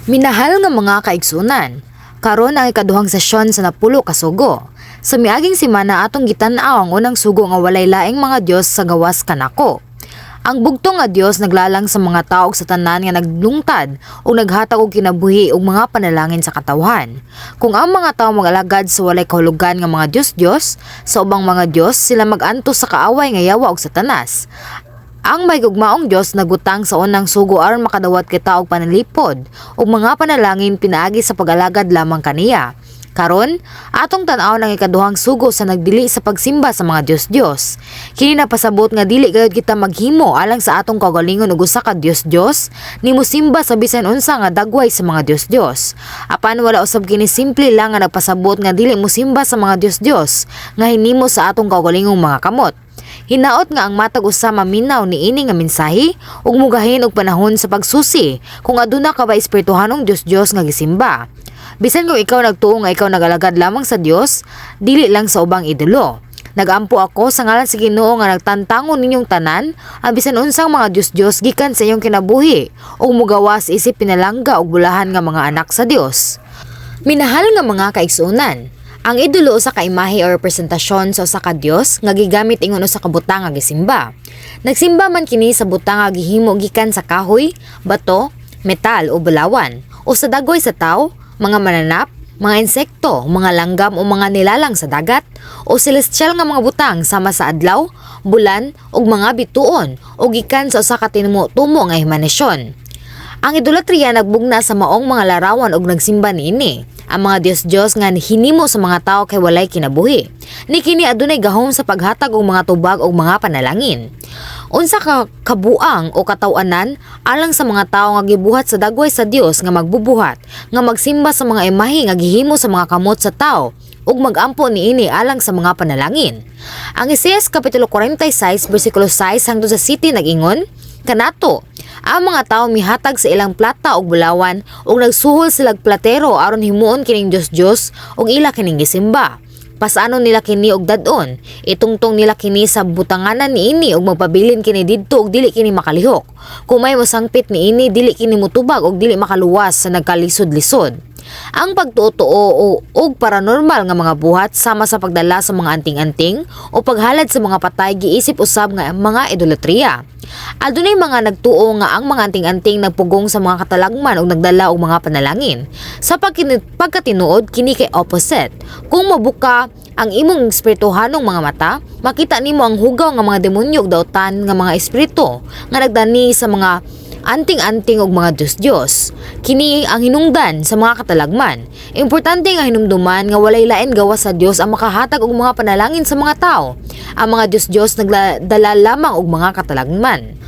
Minahal nga mga kaigsunan, karon ang ikaduhang sesyon sa 10 ka sugo. Sa miaging semana, atong gitan-aw ang unang sugo nga walay laing mga Dios sa gawas kanako. Ang bugtong nga Dios naglalang sa mga tao ug sa tanan nga naglungtad o naghatag og kinabuhi ug mga panalangin sa katawhan. Kung ang mga tao mag-alagad sa walay kahulugan nga mga Dios-Dios sa ubang mga Dios, sila mag-antos sa kaaway nga yawa og Satanas. Ang mahigugmaong Dios nagutang sa unang sugo aron makadawat kita og panalipod ug mga panalangin pinaagi sa pag-alagad lamang kaniya. Karon, atong tan-awon ang ikaduhang sugo sa nagdili sa pagsimba sa mga Dios-Dios. Kini napasabot nga dili gayud kita maghimo alang sa atong kaugalingon og usa ka Dios-Dios ni mosimba sa bisan unsa nga dagway sa mga Dios-Dios. Apan wala usab kini simple lang nga nagpasabot nga dili mosimba sa mga Dios-Dios nga hinimo sa atong kaugalingong mga kamot. Hinaot nga ang matag usa maminaw niini nga mensahe ug mugahin og panahon sa pagsusi kung aduna ka ba espirituhanong Dios-Dios nga gisimba. Bisan kung ikaw nagtuo nga ikaw nagalagad lamang sa Dios, dili lang sa ubang idolo. Nagampo ako sa ngalan sa Ginoo nga nagtantangon ninyong tanan ang bisan unsang mga Dios-Dios gikan sa inyong kinabuhi ug mugawas isip pinalangga ug bulahan nga mga anak sa Dios. Minahal nga mga kaigsuonan, ang idolo usa ka imahe o representasyon sa usa ka Dios nga gigamit ingon usa ka butang nga gisimba. Nagsimba man kini sa butang nga gihimo gikan sa kahoy, bato, metal o bulawan, o sa dagway sa tawo, mga mananap, mga insekto, mga langgam o mga nilalang sa dagat, o celestial nga mga butang sama sa adlaw, bulan ug mga bituon o gikan sa usa ka tinumo-tumo nga imahinasyon. Ang idolatriya nagbugna sa maong mga larawan ug nagsimba niini. Ang mga Dios-Dios nga hinimo sa mga tao kay walay kinabuhi. Ni kini adunay gahom sa paghatag og mga tubag ug mga panalangin. Unsa ka kabuang o kataw-anan alang sa mga tao nga gibuhat sa dagway sa Dios nga magbubuhat, nga magsimba sa mga imahe nga gihimo sa mga kamot sa tao ug magampo niini alang sa mga panalangin? Ang Isaias kapitulo 46 bersikulo 6 hangtod sa 7 nag-ingon, "Kanato, ang mga tao mihatag sa ilang plata ug bulawan ug nagsuhol silag platero aron himuon kining Dios-Dios ug ila kining gisimba. Pasanon nila kini og dad-on. Itungtong nila kini sa butanganan niini ug magpabilin kini didto ug dili kini makalihok. Kung may mosangpit niini, dili kini motubag ug dili makaluwas sa nagkalisod-lisod." Ang pagtuo-tuo o og paranormal nga mga buhat sama sa pagdala sa mga anting-anting o paghalad sa mga patay giisip usab nga mga idolatriya. Adunay mga nagtuo nga ang mga anting-anting nagpugong sa mga katalagman ug nagdala og mga panalangin. Sa pagkatinuod, kini kay opposite. Kung mabuka ang imong espirituhanong mga mata, makita nimo ang hugaw nga mga demonyo ug dautan nga mga espiritu nga nagdani sa mga anting-anting ug mga Diyos-Diyos. Kini ang hinungdan sa mga katalagman. Importante nga hinumduman nga walay lain gawas sa Dios ang makahatag og mga panalangin sa mga tao. Ang mga Diyos-Diyos nagdala lamang og mga katalagman.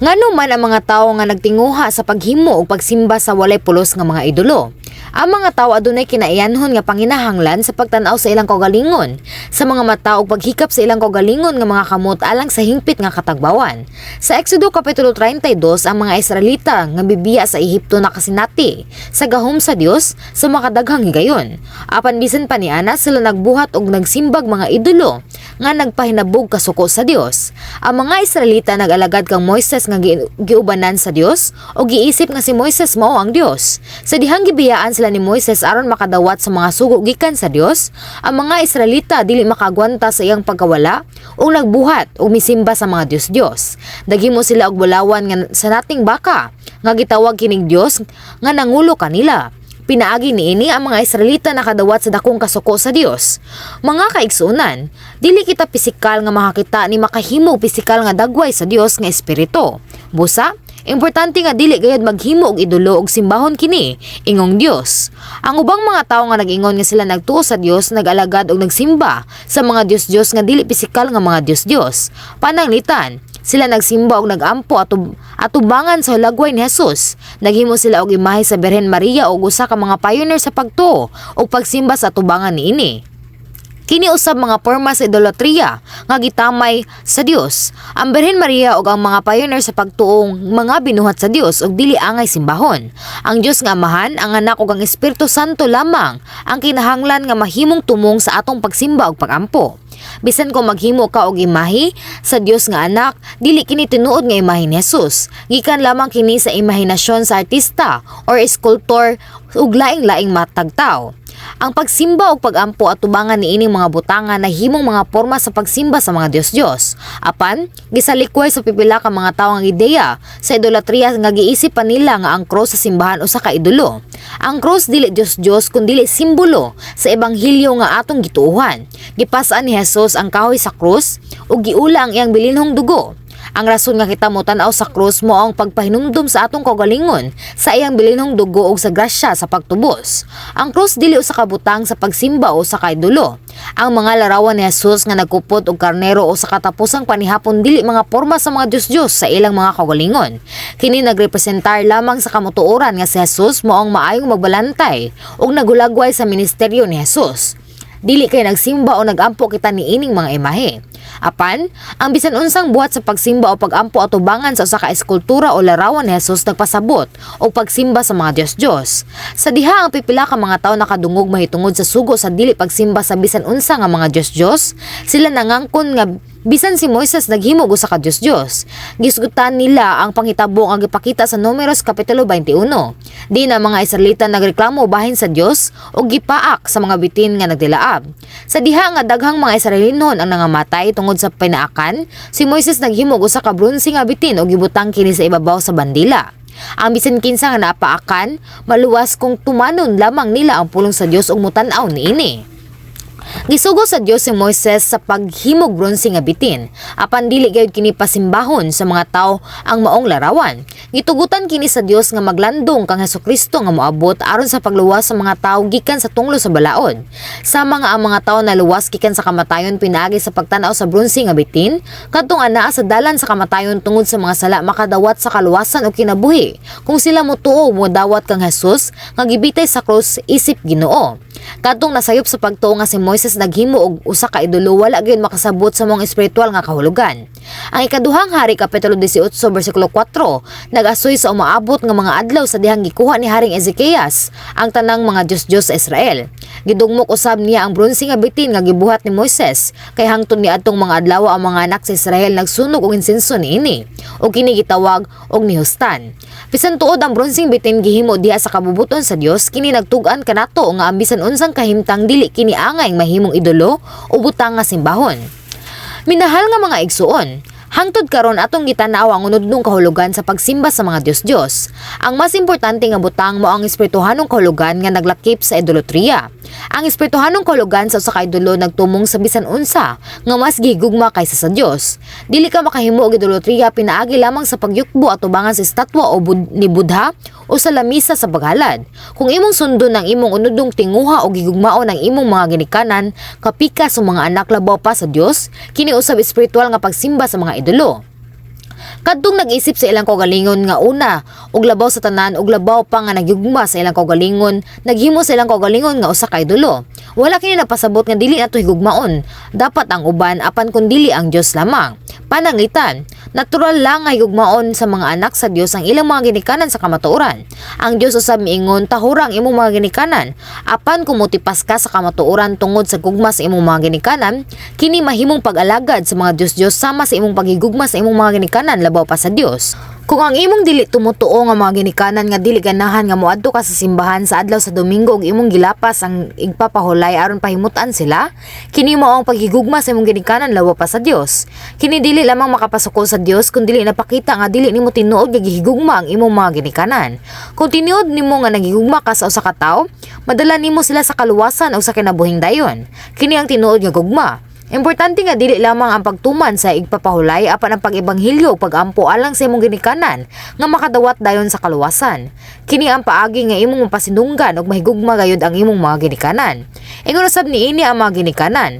Ngano man ang mga tao nga nagtinguha sa paghimo ug pagsimba sa walay pulos nga mga idolo? Ang mga tao adunay kinaiyanhon nga panginahanglan sa pagtan-aw sa ilang kaugalingon, sa mga mata ug paghikap sa ilang kaugalingon nga mga kamot alang sa hingpit nga katagbawan. Sa Exodo kapitulo 32, ang mga Israelita nga bibiya sa Ehipto nakasinati sa gahom sa Dios sa makadaghang higayon. Apan bisan pa niana, sila nagbuhat og nagsimbag mga idolo nga nagpahinabog kasuko sa Dios. Ang mga Israelita nag-alagad kang Moises nga giubanan sa Dios o giisip nga si Moises mao ang Dios. Sa dihang gibiyaan sila ni Moises aron makadawat sa mga sugo gikan sa Dios, ang mga Israelita dili makagwanta sa iyang pagkawala ug nagbuhat ug misimba sa mga Dios-Dios. Naghimo sila og bulawan nga sanating baka nga gitawag kining Dios nga nangulo kanila. Pinaagi niini, ang mga Israelita nakadawat sa dakong kasuko sa Dios. Mga kaigsuonan, dili kita pisikal nga makakita ni makahimo og pisikal nga dagway sa Dios nga espiritu. Busa, importante nga dili gayud maghimo og idolo og simbahon kini ingong Dios. Ang ubang mga tawo nga nag-ingon nga sila nagtuo sa Dios nag-alagad og nagsimba sa mga Dios-Dios nga dili pisikal nga mga Dios-Dios. Pananglitan, sila nagsimba og nagampo atubangan sa hulagway ni Jesus. Naghimo sila og imahe sa Birhen Maria og usa ka mga pioneer sa pagtuo og pagsimba sa atubangan niini. Kini usab mga porma sa idolatriya nga gitamay sa Dios. Ang Birhen Maria ug ang mga pioneer sa pagtuong mga binuhat sa Dios ug dili angay simbahon. Ang Dios nga Amahan, ang Anak ug ang Espiritu Santo lamang ang kinahanglan nga mahimong tumong sa atong pagsimba ug pagampo. Bisan kung maghimo ka og imahe sa Dios nga Anak, dili kini tinuod nga imahe ni Jesus. Gikan lamang kini sa imahinasyon sa artista or eskultor ug laing-laing matag tawo. Ang pagsimba ug pagampo atubangan niining mga butanga nahimong mga porma sa pagsimba sa mga Dios-Dios. Apan, gisalikway sa pipila ka mga tawo ang ideya sa idolatriya nga giisip pa nila nga ang cross sa simbahan usa ka idolo. Ang cross dili Dios-Dios kun dili simbolo sa ebanghelyo nga atong gituohan. Gipas-an ni Jesus ang kahoy sa krus ug giula ang iyang bilinhong dugo. Ang rason nga kita motan-aw sa krus mao ang pagpahinumdum sa atong kaugalingon sa iyang bilinhong dugo ug sa grasya sa pagtubos. Ang krus dili usa ka butang sa pagsimba o sa kaidolo. Ang mga larawan ni Jesus nga nagkupot og karnero o sa katapusang panihapon dili mga porma sa mga Dios-Dios sa ilang mga kaugalingon. Kini nagrepresentar lamang sa kamutuoran nga si Jesus mao ang maayong magbalantay ug nagulagway sa ministeryo ni Jesus. Dili kay nagsimba o nagampo kita niining mga imahe. Apan, ang bisan unsang buhat sa pagsimba o pagampo atubangan sa usa ka eskultura o larawan ni Jesus nagpasabot og pagsimba sa mga Dios-Dios. Sa diha ang pipila ka mga tawo nakadungog mahitungod sa sugo sa dili pagsimba sa bisan unsa nga mga Dios-Dios, sila nangangkon nga bisan si Moises naghimo og usa ka Dios-Dios. Gisgutan nila ang panghitabo nga gipakita sa Numeros kapitulo 21. Di na mga Israelita nagreklamo bahin sa Dios ug gipaak sa mga bitin nga nagdilaab. Sa diha nga daghang mga Israelinhon ang nangamatay tungod sa pinaakan, si Moises naghimo og usa ka bronse nga bitin ug gibutang kini sa ibabaw sa bandila. Ang bisan kinsa nga napaakan, maluwas kung tumanon lamang nila ang pulong sa Dios ug mutan-aw niini. Gisugo sa Dios si Moises sa paghimog bronse nga bitin. Apan dili gayud kini pasimbahon sa mga tawo ang maong larawan. Gitugutan kini sa Dios nga maglandong kang Hesukristo nga moabot aron sa pagluwas sa mga tawo gikan sa tunglo sa balaod. Sa mga ang mga tawo naluwas gikan sa kamatayon pinaagi sa pagtan-aw sa bronse nga bitin, kadtong anaa sa dalan sa kamatayon tungod sa mga sala makadawat sa kaluwasan o kinabuhi kung sila motuo, modawat kang Jesus nga gibitay sa krus isip Ginoo. Kadtong nasayop sa pagtuo nga si Moises naghimo og usa ka idolo, wala gyud makasabot sa mga espiritual nga kahulugan. Ang Ikaduhang Hari kapitulo 18 bersikulo 4 nag-asoy sa umaabot nga mga adlaw sa dihang gikuha ni Haring Ezekias ang tanang mga Dios-Dios sa Israel. Gidugmok usab niya ang bronse nga bitin nga gibuhat ni Moises, kay hangtod niadtong mga adlaw ang mga anak sa Israel nagsunog og insenso niini ug kini gitawag og Nehustan. Bisan tuod ang bronseng bitin gihimo diha sa kabubuton sa Dios, kini nagtug-an kanato nga ang bisan unsang kahimtang dili kini angay mahimong idolo o butang nga simbahon. Minahal nga mga igsuon, hangtod karon atong gitanaw ang unudnong kahulugan sa pagsimba sa mga Dios-Dios. Ang mas importante nga butang mao ang espirituhanong kahulugan nga naglakip sa idolatriya. Ang espirituhanong kahulugan sa usa ka idolo nagtumong sa bisan unsa nga mas gihigugma kaysa sa Dios. Dili ka makahimo og idolatriya pinaagi lamang sa pagyukbo atubangan sa estatwa o ni Buddha o sa lamisa sa paghalad. Kung imong sundon ang imong unudong tinguha o gigugmaon ang imong mga ginikanan, kapikas o mga anak labaw pa sa Dios, kini usab espiritual nga pagsimba sa mga idolo. Kadtong nag-isip sa ilang kaugalingon nga una ug labaw sa tanan ug labaw pa nga nagyugma sa ilang kaugalingon, naghimo sa ilang kaugalingon nga usa ka idolo. Wala kini napasabot nga dili nato higugmaon dapat ang uban apan kun dili ang Dios lamang. Pananglitan, natural lang nga higugmaon sa mga anak sa Dios ang ilang mga ginikanan sa kamatuoran. Ang Dios usab miingon, "Tahura ang imong mga ginikanan." Apan kung motipas ka sa kamatuoran tungod sa gugma sa imong mga ginikanan, kini mahimong pag-alagad sa mga Dios-Dios sama sa imong paghigugma sa imong mga ginikanan labaw pa sa Dios. Kung ang imong dili tumutuo nga mga ginikanan nga dili ganahan nga moadto ka sa simbahan sa adlaw sa Domingo ug imong gilapas ang igpapahulay aron pahimutan sila, kini mao ang paghigugma sa imong ginikanan labaw pa sa Dios. Kini dili lamang makapasuko sa Dios kun dili napakita nga dili nimo tinuod nga gihigugma ang imong mga ginikanan. Kung tinuod nimo nga nagigugma ka sa usa ka tawo, madala nimo sila sa kaluwasan o sa kinabuhing dayon. Kini ang tinuod nga gugma. Importante nga dili lamang ang pagtuman sa igpapahulay apan ang pag-ebanghelyo ug pag-ampo alang sa imong ginikanan nga makadawat dayon sa kaluwasan. Kini ang paagi nga imong mapasinunggan ug mahigugma gayud ang imong mga ginikanan. Ingon usab niini ang mga ginikanan.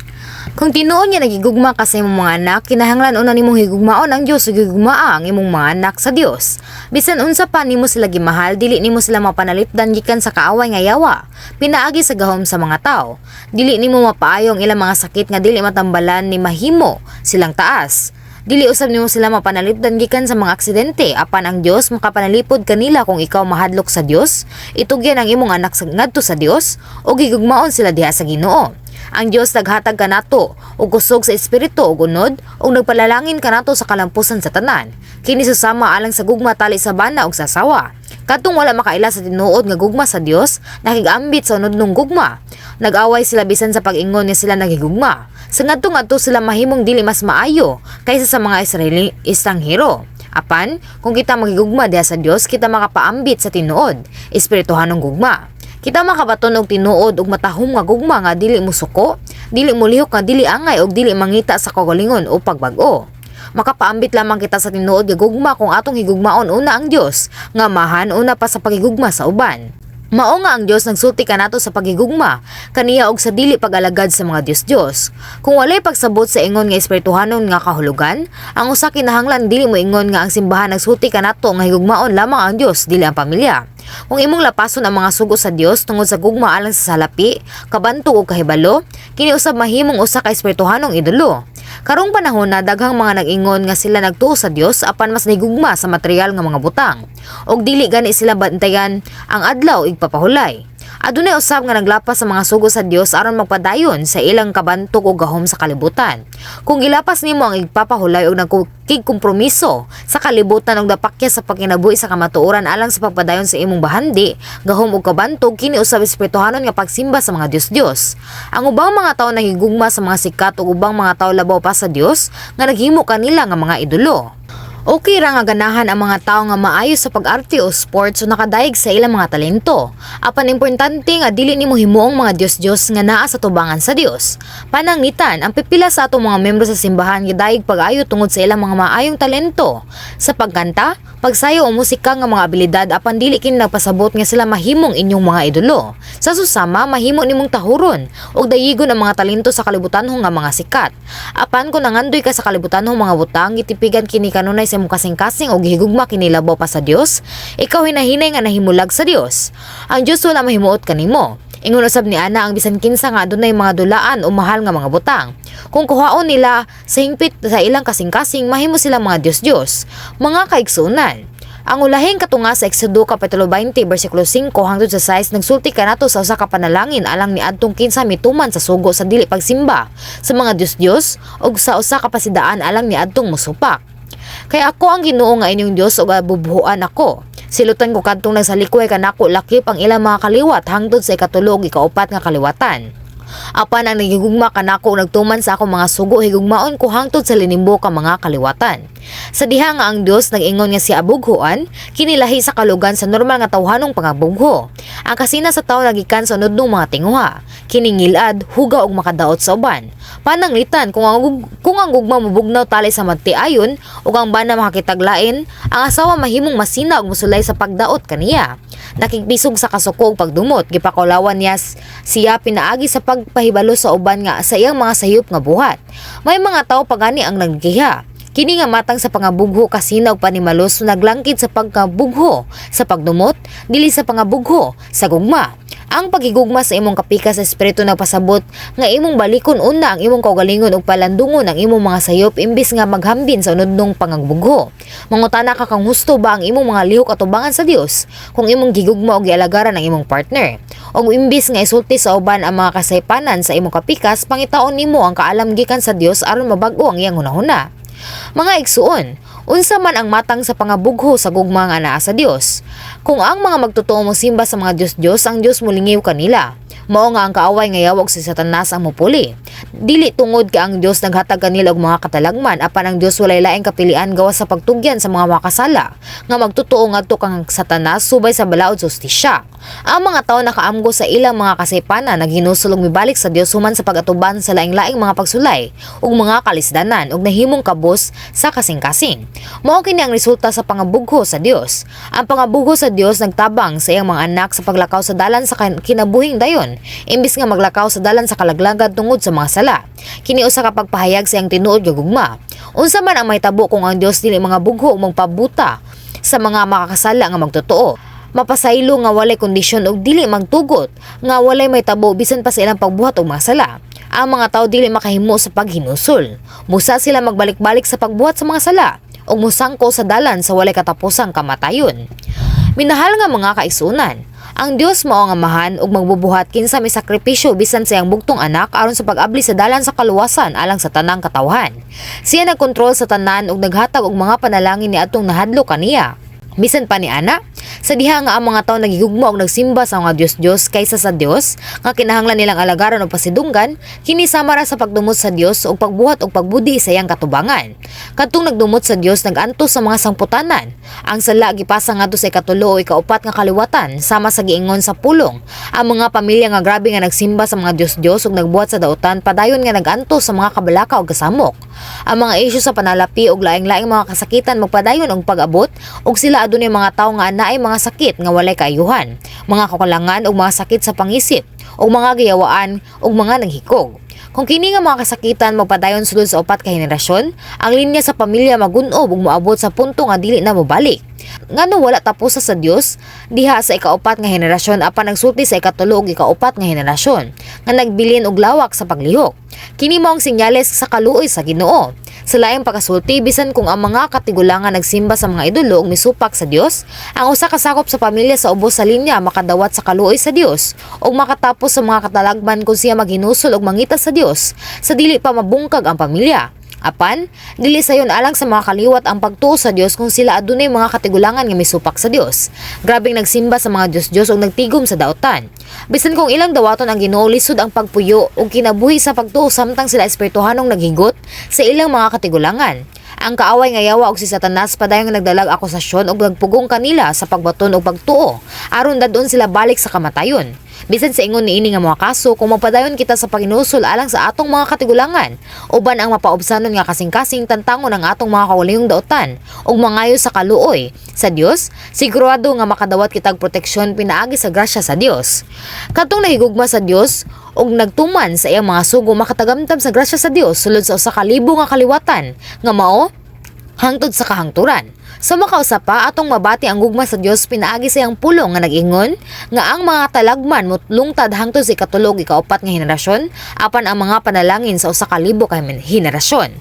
Kung tinuod nga nagigugma ka sa imong mga anak, kinahanglan una nimong higugmaon ang Dios ug higugmaa ang imong mga anak sa Dios. Bisan unsa pa nimo sila gimahal, dili nimo sila mapanalipdan gikan sa kaaway nga yawa pinaagi sa gahom sa mga tao. Dili nimo mapaayo ang ilang mga sakit nga dili matambalan ni mahimo silang taas. Dili usab nimo sila mapanalipdan gikan sa mga aksidente, apan ang Dios makapanalipod kanila kung ikaw mahadlok sa Dios, itugyan ang imong anak sa ngadto sa Dios ug higugmaon sila diha sa Ginoo. Ang Dios naghatag kanato og kusog sa espiritu ug unod ug nagpalalangin kanato sa kalampusan sa tanan. Kini susama alang sa gugma tali sa bana ug sa asawa. Kadtong wala makaila sa tinuod nga gugma sa Dios, nakig-ambit sa unodnong gugma. Nag-away sila bisan sa pag-ingon nga sila nagigugma. Sa ngadto ngadto sila mahimong dili mas maayo kaysa sa mga Israeli estranghero. Apan, kung kita magigugma diha sa Dios, kita makapaambit sa tinuod, espirituhanong gugma. Kita makabaton og tinuod ug matahom nga gugma nga dili musuko, dili molihok, nga dili angay ug dili mangita sa kaugalingon o pagbag-o. Makapaambit lamang kita sa tinuod nga gugma kung atong higugmaon una ang Dios, nga Amahan, una pa sa paghigugma sa uban. Mao nga ang Dios nagsulti kanato sa paghigugma kaniya og sa dili pag-alagad sa mga dios-dios. Kung walay pagsabot sa ingon nga espirituhanon nga kahulugan, ang usa kinahanglan dili moingon nga ang simbahan nagsulti kanato nga higugmaon lamang ang Dios, dili ang pamilya. Kung imong lapason ang mga sugo sa Dios tungod sa gugma alang sa salapi, kabantog o kahibalo, kini usab mahimong usa ka espirituhanong idolo. Karong panahon na, daghang mga nag-ingon nga sila nagtuo sa Dios apan mas nahigugma sa material nga mga butang. Og dili gani sila bantayan ang adlaw igpapahulay. Adunay usab nga naglapas sa mga sugo sa Dios aron magpadayon sa ilang kabantog o gahom sa kalibutan. Kung gilapas nimo ang igpapahulay og nagkigkompromiso sa kalibutan og napakyas sa pagkinabuhi sa kamatuoran alang sa pagpadayon sa imong bahandi, gahom ug kabantog, kini usab espirituhanon nga pagsimba sa mga dios-dios. Ang ubang mga tawo nahigugma sa mga sikat ug ubang mga tawo labaw pa sa Dios nga naghimo kanila nga mga idolo. Okay ra nga ganahan ang mga tao nga maayo sa pag-arte o sports o nakadayeg sa ilang mga talento. Apan importante nga dili nimo himuong mga dios-dios nga naa sa tubangan sa Dios. Pananglitan, ang pipila sa atong mga membro sa simbahan gidayeg pag-ayo tungod sa ilang mga maayong talento sa pagkanta, pagsayaw o musika nga mga abilidad, apan dili kini nagpasabot nga sila mahimong inyong mga idolo. Sa susama, mahimo nimong tahuron ug dayigon ang mga talento sa kalibutanhong nga mga sikat. Apan kung nangandoy ka sa kalibutanhong mga butang, gitipigan kini kanunay sa imong kasing-kasing og gihigugma kini labaw pa sa Dios, ikaw hinahinay nga nahimulag sa Dios. Ang Dios wala mahimuot kanimo. Ingon usab ni ana ang bisan kinsa nga adunay mga dulaan o mahal nga mga butang, kung kuhaon nila sa hingpit sa ilang kasing-kasing, mahimo sila mga dios-dios. Mga kaigsuonan, ang ulahing katunga sa Exodo kapitulo 20 bersikulo 5 hangtod sa 6 nagsulti kanato sa usa ka panalangin alang niadtong kinsa mituman sa sugo sa dili pagsimba sa mga dios-dios ug sa usa ka pasidaan alang niadtong musupak. "Kay ako ang Ginoo nga inyong Dios ug abubhuan ako. Silutan ko kadtong nagsalikway kanako lakip ang ilang mga kaliwat hangtod sa ikatulo ug ikaupat nga kaliwatan. Apan ang nagigugma kanako ug nagtuman sa akong mga sugo, higugmaon ko hangtod sa linimbo ka mga kaliwatan." Sa diha nga ang Dios nag-ingon nga siya abughuan, kini lahi sa kalugan sa normal nga tawhanong pangabugho. Ang kasina sa tawo nagikan sa unodnong mga tinguha. Kini ngilad, huga ug makadaot sa uban. Pananglitan, kung ang gugma mobugnaw tali sa magtiayon ug ang bana makakitag lain, ang asawa mahimong masina ug mosulay sa pagdaot kaniya. Nakigpisog sa kasuko ug pagdumot, gipakaulawan niya siya pinaagi sa pagpahibalo sa uban nga sa iyang mga sayop nga buhat. May mga tawo pa gani ang naggiha. Kini nga matang sa pangabugho kasina ug panimalos naglangkid sa pagkabugho sa pagdumot, dili sa pangabugho sa gugma. Ang paghigugma sa imong kapikas sa espiritu nagpasabot nga imong balikon una ang imong kaugalingon ug palandungon ang imong mga sayop imbis nga maghambin sa unodnong pangabugho. Mangutana ka kung husto ba ang imong mga lihok atubangan sa Dios kung imong gigugma og gialagaran ang imong partner. Og imbis nga isulti sa uban ang mga kasaypanan sa imong kapikas, pangitaon nimo ang kaalam gikan sa Dios aron mabag-o ang iyang hunahuna. Mga igsuon, unsa man ang matang sa pangabugho sa gugma nga naa sa Dios? Kung ang mga magtotoo mo simba sa mga dios-dios, ang Dios molingiw kanila. Mao nga ang kaaway nga yawa ug si Satanas ang mupuli. Dili tungod kay ang Dios naghatag kanila og mga katalagman, apan ang Dios walay laing kapilian gawas sa pagtugyan sa mga makasala nga magtotoo ngadto kang Satanas subay sa balaod sa hustisya. Ang mga tawo nakaamgo sa ilang mga kasaypanan, naghinusol ug mibalik sa Dios human sa pag-atuban sa laing-laing mga pagsulay ug mga kalisdanan ug nahimong kabos sa kasing-kasing. Mao kini ang resulta sa pangabugho sa Dios. Ang pangabugho sa Dios nagtabang sa iyang mga anak sa paglakaw sa dalan sa kinabuhing dayon imbis nga maglakaw sa dalan sa kalaglagan tungod sa mga sala. Kini usa ka pagpahayag sa iyang tinuod nga gugma. Unsa man ang mahitabo kung ang Dios dili mangabugho o magpabuta sa mga makakasala nga magtotoo? Mapasaylo nga walay kondisyon og dili magtugot nga walay mahitabo bisan pa sa ilang pagbuhat og mga sala. Ang mga tawo dili makahimo sa paghinusol. Musa sila magbalik-balik sa pagbuhat sa mga sala ug musangko sa dalan sa walay katapusang kamatayon. Minahal nga mga kaigsuonan, Ang Dios mao ang Amahan ug magbubuhat kinsa may sakripisyo bisan sa iyang bugtong anak aron sa pag-abli sa dalan sa kaluwasan alang sa tanang katawhan. Siya nagkontrol sa tanan ug naghatag og mga panalangin niadtong nahadlok kaniya. Bisan pa ni ana, sa diha nga ang mga tawo nagigugma og nagsimba sa mga Dios-Dios kaysa sa Dios, nga kinahanglan nilang alagaran og pasidunggan, kini sama ra sa pagdumot sa Dios ug pagbuhat og pagbudi sa iyang katubangan. Kadtong nagdumot sa Dios nagantos sa mga sangputanan. Ang sala gipasa ngadto sa ikatulo o ikaupat nga kaliwatan sama sa giingon sa pulong. Ang mga pamilya nga grabe nga nagsimba sa mga Dios-Dios ug nagbuhat sa dautan padayon nga nagantos sa mga kabalaka ug kasamok. Ang mga isyu sa panalapi ug laing-laing mga kasakitan magpadayon og pag-abot ug sila adunay mga tawo nga naay mga sakit nga walay kaayuhan, mga kakulangan ug mga sakit sa pangisip, ug mga giyawaan ug mga naghikog. Kung kini nga mga kasakitan magpadayon sulod sa upat ka henerasyon, ang linya sa pamilya magun-ob ug moabot sa punto nga dili na mobalik. Ngano wala tapos sa Dios diha sa ikaupat nga henerasyon apan nagsulti sa ikatulo ug ikaupat nga henerasyon nga nagbilin og lawak sa paglihok? Kini mao ang senyales sa kaluoy sa Ginoo. Sa laing pagkasulti, bisan kung ang mga katigulangan nagsimba sa mga idolo ug misupak sa Dios, ang usa ka sakop sa pamilya sa ubos sa linya makadawat sa kaluoy sa Dios ug makatapos sa mga katalagman kung siya maghinusol ug mangita sa Dios sa dili pa mabungkag ang pamilya. Apan, dili sayon alang sa mga kaliwat ang pagtuo sa Dios kung sila adunay mga katigulangan nga misupak sa Dios, grabeng nagsimba sa mga Dios-Dios ug nagtigom sa daotan. Bisan kung ilang dawaton ang Ginoo, lisod ang pagpuyo ug kinabuhi sa pagtuo samtang sila espirituhanong naghigot sa ilang mga katigulangan. Ang kaaway nga yawa og si Satanas padayon nga nagdalag akusasyon ug nagpugong kanila sa pagbaton og pagtuo aron dadon sila balik sa kamatayon. Bisan sa ingon niini nga mga kaso, kung magpadayon kita sa paghinusol alang sa atong mga katigulangan, uban ang mapaubsanon nga kasing-kasing, tantangon ang atong mga kaugalingong daotan ug mangayo sa kaluoy sa Dios, sigurado nga makadawat kitag proteksyon pinaagi sa grasya sa Dios. Kadtong nahigugma sa Dios ug nagtuman sa iyang mga sugo makatagamtam sa grasya sa Dios sulod sa 1,000 nga kaliwatan nga mao hangtod sa kahangturan. Sa makausa pa, atong mabati ang gugma sa Dios pinaagi sa iyang pulong nga nag-ingon nga ang mga talagman motlungtad hangtod sa ikatulo ug ikaupat nga henerasyon, apan ang mga panalangin sa 1,000 ka henerasyon.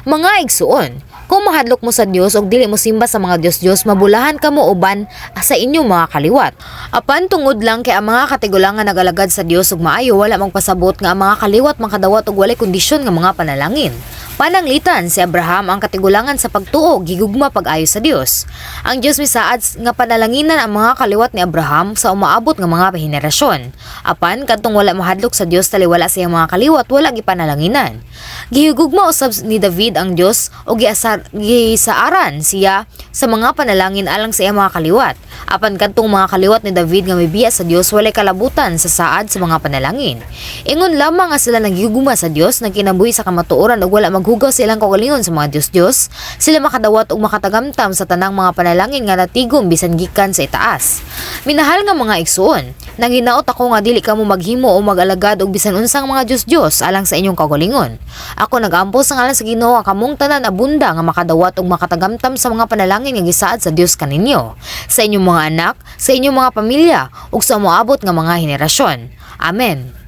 Mga igsuon, kung mahadlok mo sa Dios ug dili mo simba sa mga Dios-Dios, mabulahan kamo uban sa inyong mga kaliwat. Apan tungod lang kay ang mga katigulangan nagalagad sa Dios ug maayo, wala magpasabot nga ang mga kaliwat makadawat og walay kondisyon nga mga panalangin. Pananglitan, si Abraham, ang katigulangan sa pagtuo, gigugma pag-ayo sa Dios. Ang Dios misaad nga panalanginan ang mga kaliwat ni Abraham sa umaabot nga mga henerasyon. Apan kadtong wala mahadlok sa Dios taliwala sa iyang mga kaliwat, wala gipanalanginan. Gihigugma usab ni David ang Dios ug gisaaran siya sa mga panalangin alang sa iyang mga kaliwat. Apan kadtong mga kaliwat ni David nga mibiya sa Dios walay kalabutan sa saad sa mga panalangin. Ingon lamang nga sila naghigugma sa Dios, nagkinabuhi sa kamatuoran ug wala maghugaw sa ilang kaugalingon sa mga Dios-Dios, sila makadawat ug makatagamtam sa tanang mga panalangin nga natigom bisan gikan sa itaas. Minahal nga mga igsuon, nanghinaot ako nga dili kamo maghimo o mag-alagad og bisan unsang mga Dios-Dios alang sa inyong kaugalingon. Ako nagampo sa ngalan sa Ginoo nga kamong tanan abunda nga makadawat ug makatagamtam sa mga panalangin nga gisaad sa Dios kaninyo, sa inyong mga anak, sa inyong mga pamilya ug sa moabot nga mga henerasyon. Amen.